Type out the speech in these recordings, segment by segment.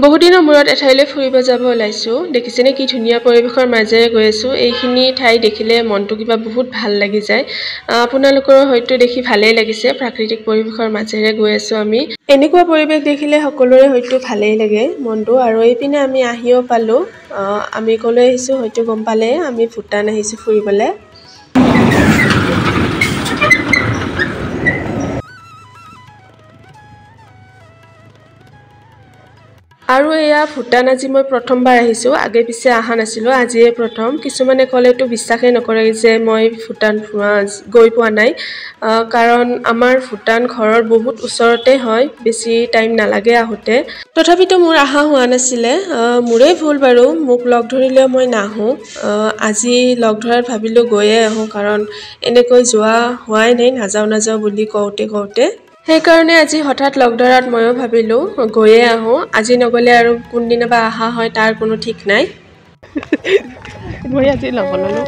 বহুদিনৰ মূৰত এঠাইলৈ ফুৰিব যাব ওলাইছোঁ। দেখিছেনে কি ধুনীয়া পৰিৱেশৰ মাজেৰে গৈ আছোঁ। এইখিনি ঠাই দেখিলে মনটো কিবা বহুত ভাল লাগি যায়। আপোনালোকৰো হয়তো দেখি ভালেই লাগিছে। প্ৰাকৃতিক পৰিৱেশৰ মাজেৰে গৈ আছোঁ আমি। এনেকুৱা পৰিৱেশ দেখিলে সকলোৰে হয়তো ভালেই লাগে মনটো। আৰু এইপিনে আমি আহিও পালোঁ। আমি ক'লৈ আহিছোঁ হয়তো গম পালে, আমি ভূটান আহিছোঁ ফুৰিবলৈ। আৰু এয়া ভূটান আজি মই প্ৰথমবাৰ আহিছোঁ, আগে পিছে অহা নাছিলোঁ, আজিয়ে প্ৰথম। কিছুমানে ক'লেতো বিশ্বাসেই নকৰে যে মই ভূটান গৈ পোৱা নাই, কাৰণ আমাৰ ভূটান ঘৰৰ বহুত ওচৰতে হয়, বেছি টাইম নালাগে আহোঁতে। তথাপিতো মোৰ অহা হোৱা নাছিলে, মোৰেই ভুল বাৰু, মোক লগ ধৰিলেও মই নাহোঁ। আজি লগ ধৰাত ভাবিলোঁ গৈয়ে আহোঁ, কাৰণ এনেকৈ যোৱা হোৱাই নাই, নাযাওঁ নাযাওঁ বুলি কওঁতে কওঁতে। সেইকাৰণে আজি হঠাৎ লগ ধৰাত ময়ো ভাবিলোঁ গৈয়ে আহোঁ। আজি নগ'লে আৰু কোনদিনা বা অহা হয় তাৰ কোনো ঠিক নাই। মই আজি ল'ব ল'লোঁ।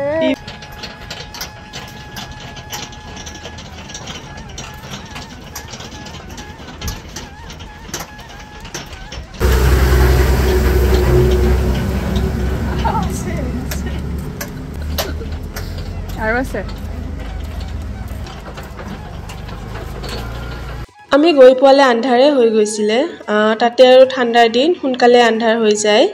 আৰু আছে। আমি গৈ পোৱালে আন্ধাৰে হৈ গৈছিলে, তাতে আৰু ঠাণ্ডাৰ দিন, সোনকালে আন্ধাৰ হৈ যায়।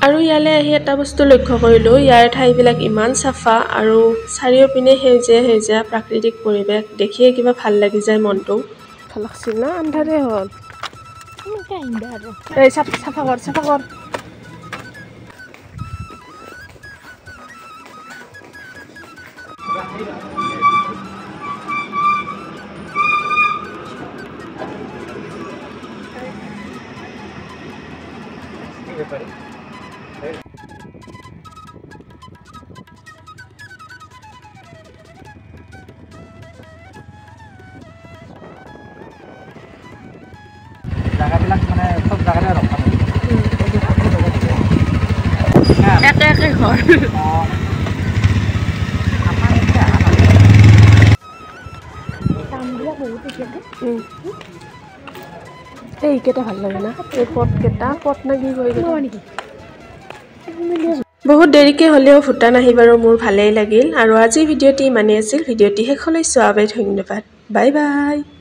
আৰু ইয়ালৈ আহি এটা বস্তু লক্ষ্য কৰিলোঁ, ইয়াৰ ঠাইবিলাক ইমান চাফা আৰু চাৰিওপিনে সেউজীয়া সেউজীয়া প্ৰাকৃতিক পৰিৱেশ, দেখিয়ে কিবা ভাল লাগি যায় মনটো। ভাল লাগছিল না, আন্ধাৰে হ'ল। এই চাফা কৰ, চাফা কৰ। জাগাবিলাক মানে চব জাগাতে ৰখা একে একে ঘৰ। এইকেইটা ভাল লাগে না, এই পটকেইটা, পট না কি কয় বহুত দেৰিকৈ হ'লেও ভূটান আহি বাৰু মোৰ ভালেই লাগিল। আৰু আজিৰ ভিডিঅ'টি ইমানেই আছিল। ভিডিঅ'টি শেষলৈ চোৱাৰ বাবে ধন্যবাদ। Bye bye.